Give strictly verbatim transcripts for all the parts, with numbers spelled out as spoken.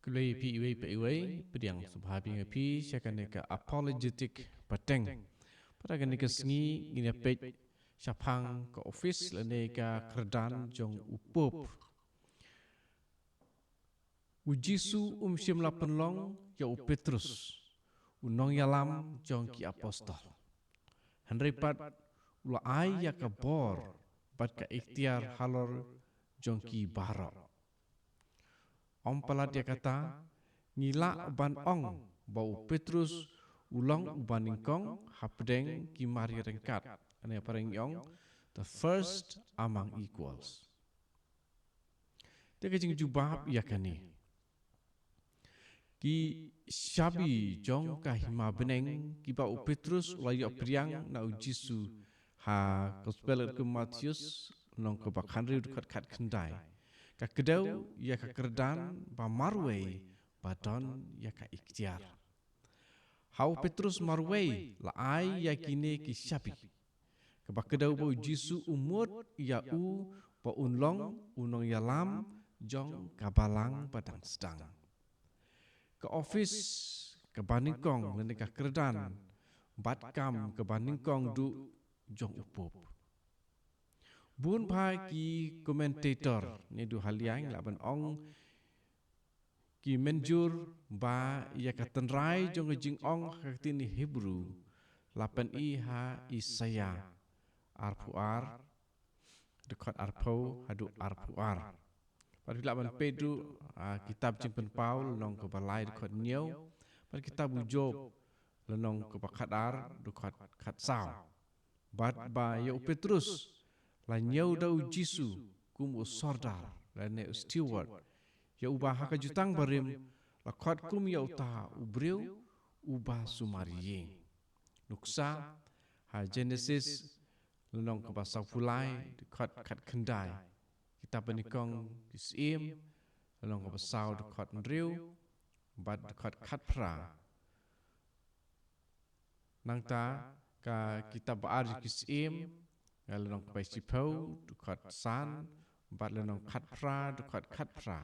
Khublei phi iwei pa iwei, pdiang sngewbha biang ïa phi sha kane ka apologetic pateng. Pat ha kane ka sngi ngin ïa peit shaphang ka office lane ka kyrdan jong u Pope. U Jisu um shym la pynlong ïa u Petrus, u nongïalam jong ki apostol. Hynrei pat u la ai ïa ka bor bad ka iktiar halor jong ki baroh. Ym palat ïa kata, ngi lah ban ong ba u Petrus u long uba nyngkong hapdeng ki mar ïaryngkat. Kane phareng ong, the first among equals. Te ka jingjubab ïa kane, ki shabi jong ka hima bneng kiba u Petrus u la ïoh pdiang na u Jisu ha Gospel kum Mathaios, lynnong kaba khathynriew dkhot khatkhyndai, ka kdew ïa ka kyrdan ba marwei ba don ïa ka iktiar. Ha u Petrus marwei la ai ïa kine ki shabi, kaba kdew ba u Jisu u mut ïa u ba un long u nongïalam jong ka balang ba dang sdang. Ka office kaba nyngkong lane ka kyrdan bad kam kaba nyngkong duh jong u Pope. Bun bha ki commentator ne duh haliang lah ban ong ki mynjur ba ïa ka tynrai jong ka jingong ha ka ktien Hebru la pyni ha Isaïah arphew ar dkhot arphew haduh arphew ar. Bad phi lah ban peit ruh ha kitab Jingpynpaw lynnong kaba lai dkhot hynñiew, bad kitab u Job lynnong kaba khatar dkhot khatsaw. Bad ba ïa u Petrus la ñiew da u Jisu kum u sordar lane u steward, ïa uba ha ka jutang barim la khot kum ïa uta u briew uba sumar ïing. Nuksa, ha Genesis lynnong kaba sawphew lai dkhot khatkhyndai, kitab banyngkong Ki Syiem lynnong kaba saw dkhot hynriew bad dkhot khatphra. Nangta ka kitab ba ar jong Ki Syiem, ka lynnong kaba shiphew dkhot san bad lynnong khatphra dkhot khatphra.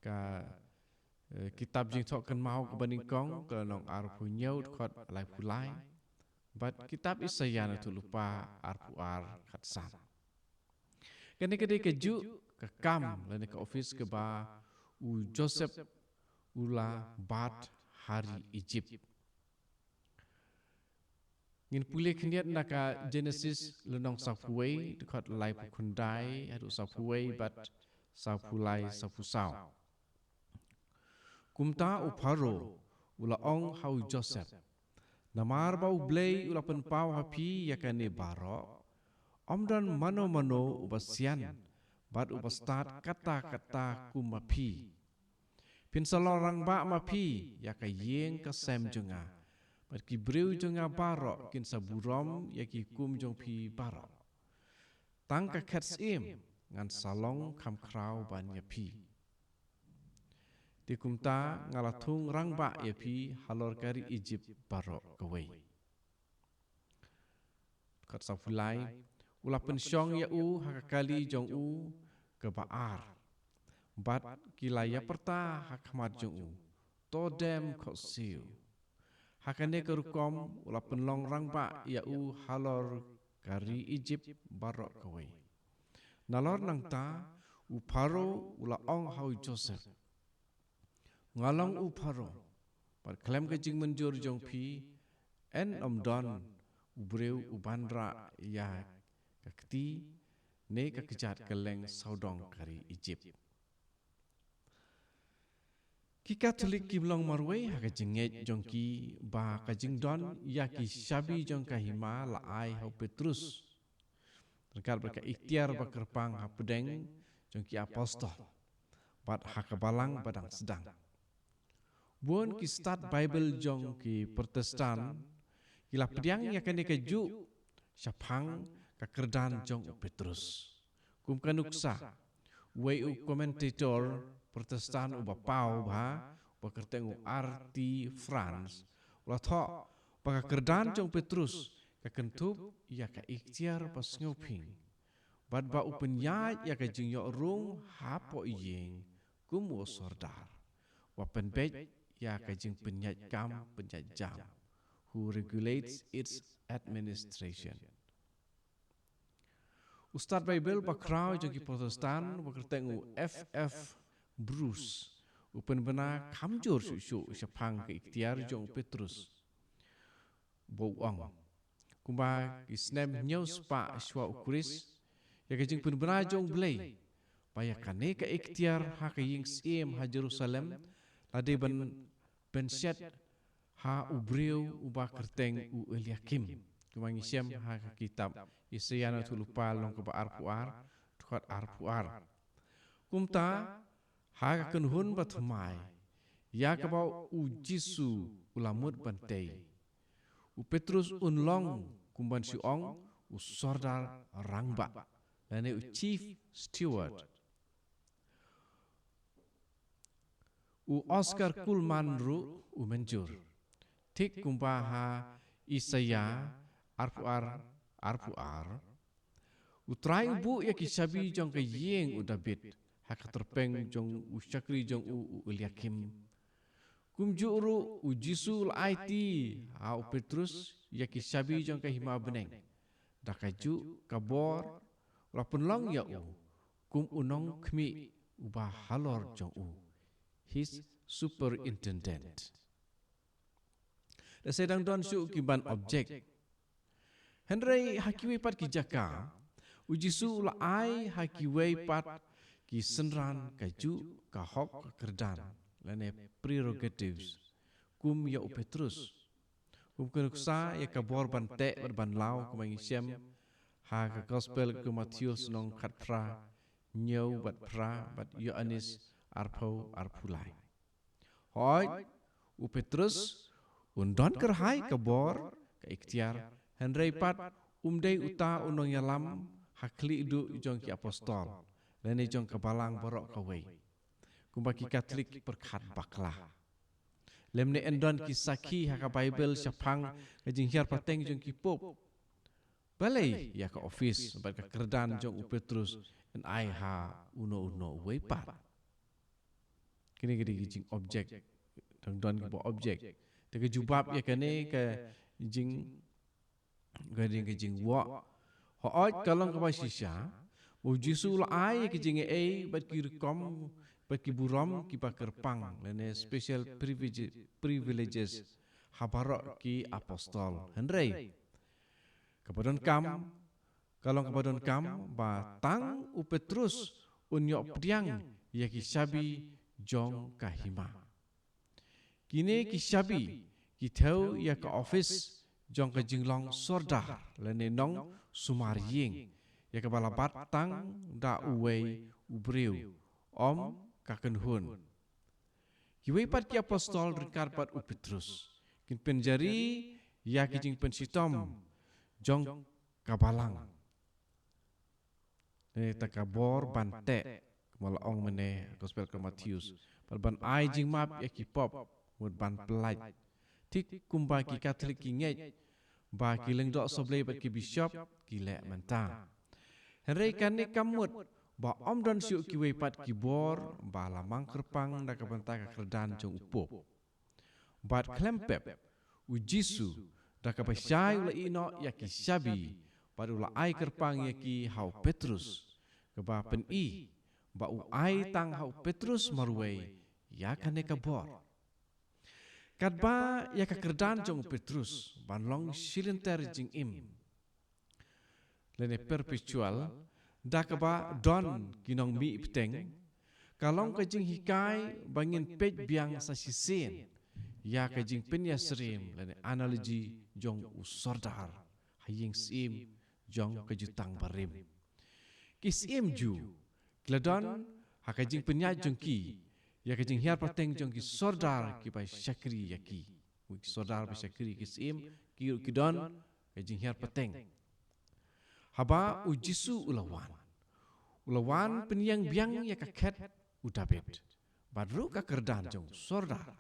Ka, eh, kitab Jingthoh Kynmaw kaba nyngkong, ka lynnong arphew hynñiew dkhot laiphew lai, bad kitab Isaïah Naduh Lypa arphew ar khatsan. Kane ka dei kajuh ka kam lane ka office kaba u Joseph u la bat ha ri Egypt. Ngin pule khyndiat na ka Genesis lynnong sawphew wei dkhot laiphew khyndai haduh sawphew wei bad sawphew lai sawphew saw. Kumta u Pharaoh u la ong ha u Joseph, namar ba U Blei u la pynpaw ha phi ïa kane baroh, ym don mano mano uba sian bad uba stad katta katta kum ma phi. Phin sa long rangbah ma phi ïa ka ïing ka sem jong nga, bad ki briew jong nga baroh kin sa burom ïa ki kum jong phi baroh. Tang ka khet syiem ngan sa long kham khraw ban ïa phi. Te kumta nga la thung rangbah ïa phi halor ka ri Egypt baroh kawei. Dkhot sawphew lai, u la pynshong ïa u ha ka kali jong u kaba ar, bad ki la ïapyrta ha khmat jong u, to dem khohsiew. Ha kane ka rukom u la pynlong rangbah ïa u halor ka ri Egypt baroh kawei. Nalor nangta u Pharaoh u la ong ha u Joseph, nga long u Pharaoh, bad khlem ka jingmynjur jong phi, yn ym don u briew uban rah ïa ka kti ne ka kjat kylleng sawdong ka ri Egypt. Ki Katholik kim long marwei ha ka jingngeit jong ki ba ka jingdon ïa ki shabi jong ka hima la ai ha u Petrus ryngkat bad ka iktiar ba kyrpang hapdeng jong ki apostol bad ha ka balang ba dang sdang. Bun ki stad Baibl jong ki Protestant ki la pdiang ïa kane kajuh shaphang ka kyrdan jong u Petrus. Kum ka nuksa, uwei u commentator Protestant uba paw bha, uba kyrteng u R T France, u la thoh ba ka kyrdan jong u Petrus ka kynthup ïa ka iktiar ba sngewphieng, bad ba u pynïaid ïa ka jingïoh rung hapoh ïing kum u sordar. wa pynbeit ïa ka jingpynïaid kam pynïaid jam, who regulates its administration. U stad Baibl bakhraw jong ki Protestant wa kyrteng u F F Bruce u pynbna kamjur shuh shuh shaphang ka iktiar jong u Petrus, ba u ong, kumba ki snem hynñiew spah shwa u Khrist, ïa ka jingpynbna jong u Blei ba ïa kane ka iktiar ha ka ïing syiem ha Jerusalem la dei ban pynshet ha u briew uba kyrteng u Eliakim, kumba ngi shem ha ka kitab Isaïah na u lypa lynnong kaba arphew ar, dkhot arphew ar. Kumta, ha ka kynhun bathymmai ïa kaba u Jisu u la mut ban tei, u Petrus un long, kumban shu ong, u sordar rangbah, lane u chief steward. U Oscar Cullmann ruh u mynjur, thik kumba ha Isaïah arphew ar, arphew ar, u Trai u buh ïa ki shabi jong ka ïing u Dabid ha ka tyrpeng jong u shakri jong u, u Eliakim. Kumjuh ruh u Jisu u la aiti ha u Petrus ïa ki shabi jong ka hima bneng. Da kajuh ka bor u la pynlong ïa u kum u nongkhmih uba halor jong u, his superintendent. Da sdang don shuh ki ban object. Hynrei ha kiwei pat ki jaka, u Jisu u la ai ha kiwei pat ki synran kajuh ka hok ka kyrdan, lane prerogatives, kum ïa u Petrus. Kum ka nuksa ïa ka bor ban teh bad ban law, kumba ngi shem ha ka Gospel ka Mathaios lynnong khatphra, hynñiew bad phra, bad Ïoannis arphew, arphew lai. Hooid, u Petrus un don kyrhai ka bor, ka iktiar, hynrei pat um dei uta u nongïalam ha khlieh duh jong ki apostol, lane jong ka balang baroh kawei, kumba ki Katholik ki pyrkhat bakla. Lymne yn don ki sakhi ha ka Baibl shaphang ka jinghiar pateng jong ki Pope. Balei ïa ka office bad ka kyrdan jong u Petrus yn ai ha uno uno uwei pat? Kine ki dei ki jing object, dang don kiba object. Te ka jubab ïa kane ka jing, ka dei ka jingwah. Hooid, ka long kaba shisha, u Jisu u la ai ïa ki jingaiei bad ki rukom bad ki burom kiba kyrpang, lane special privilege-, privileges ha baroh ki apostol. Hynrei kaba donkam, ka long kaba donkam ba tang u Petrus un ïoh pdiang ïa ki shabi jong ka hima. Kine ki shabi ki thew ïa ka office jong ka jinglong sordar, lane nongsumar ïing, ïa kaba la bat tang da uwei u briew, ym ka kynhun. Kiwei pat ki apostol ryngkat bad u Petrus kin pynjari ïa ki jingpynshitom jong ka balang. Lane ta ka bor ban teh, kumba la ong mynne Gospel ka Mathaios, bad ban ai jingmap ïa ki pop, mut ban pyllait. Thik kumba ki Katholik ki ngeit ba ki lyngdoh sohblei bad ki bishop ki leh mynta. Hynrei kane kam mut ba ym don shuh kiwei pat ki bor ba la mang kyrpang na ka bynta ka kyrdan jong u Pope. Bad khlem pep, u Jisu da kaba shai u la ïehnoh ïa ki shabi, bad u la ai kyrpang ïa ki ha u Petrus, kaba pyni ba u ai tang ha u Petrus marwei ïa kane ka bor. Katba ïa ka kyrdan jong u Petrus ban long shilynter jingim, lane perpetual, da kaba don ki nongmih bteng, ka long ka jinghikai ba ngin peit biang sa shisien ïa ka jingpynïasyriem, lane analogy, jong u sordar ha ïing syiem jong ka jutang barim. Ki syiem Jiw ki la don ha ka jingpynïaid jong ki ïa ka jinghiar pateng jong ki sordar kiba shakri ïa ki. Ki sordar ba shakri ïa ki syiem, ki ruh ki don ka jinghiar pateng. Haba u Jisu u la wan, u la wan pynïeng biang ïa ka khet u Dabid, bad ruh ka kyrdan jong u sordar.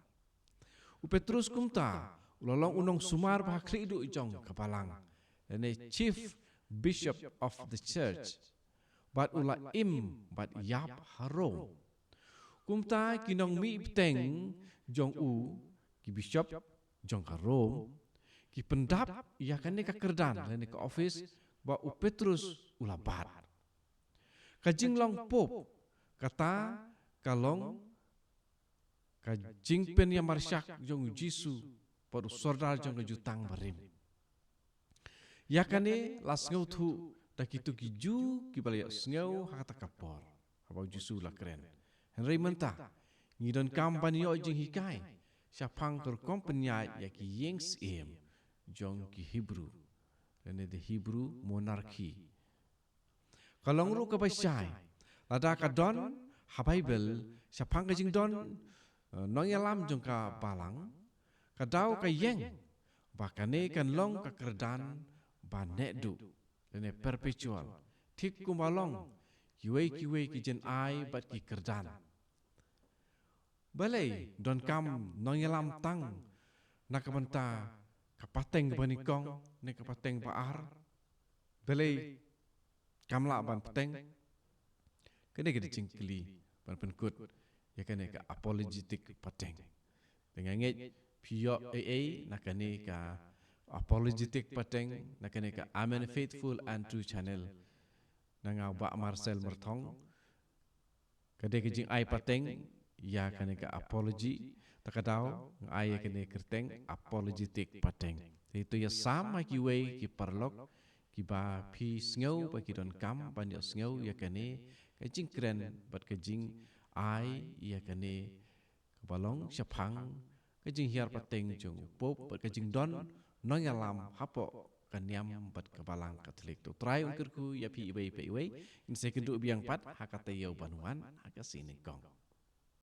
U Petrus kumta u la long u nongsumar ba ha khlieh duh jong ka balang, lane chief bishop of the church, bad u la im bad ïap ha Rom. Kumta ki nongmih bteng jong u, ki bishop jong ka Rom, ki pyndap ïa kane ka kyrdan lane ka office ba u Petrus u la bat. Ka jinglong pope kata ka long ka jingpynïamarshak jong u Jisu bad u sordar jong ka jutang barim. Ïa kane la sngewthuh da kito ki Jiw kiba la ïohsngew ha kata ka por, haba u Jisu u la kren. Hynrei mynta ngi donkam ban ïoh jinghikai shaphang ka rukom pynïaid ïa ki ïing syiem jong ki Hebru, lane the Hebrew monarchy. Ka long ruh kaba shai lada ka don ha Baibl shaphang ka jingdon, eh, nongïalam jong ka balang, ka daw ka ïeng ba kane kan long ka kyrdan ba neh duh, lane perpetual, thik kumba long kiwei kiwei ki jingai bad ki kyrdan. Balei donkam nongïalam tang na ka bynta ka pateng ba nyngkong ne ka pateng ba ar? Balei kam lah ban pateng? Kane ka dei jingkylli ban pynkut ïa kane ka apologetic pateng. Te nga ngeit phi ïoh ei ei na kane ka apologetic pateng, na kane ka Amen Faithful and True Channel. Na nga Bah Marcel Myrthong, ka dei ka jingai pateng ïa kane ka apology, ta ka daw nga ai ïa kane kyrteng apologetic pateng. Te to ïasam ha kiwei ki paralok kiba phi sngew ba ki donkam ban ïohsngew ïa kane ka jingkren bad ka jingai ïa kane kaba long shaphang ka jinghiar pateng jong u Pope bad ka jingdon nongïalam hapoh ka niam bad ka Balang Katholik. To U Trai un kyrkhu ïa phi iwei pa iwei. Ngin sa ïakynduh biang pat ha ka taïew ban wan ha ka sngi nyngkong.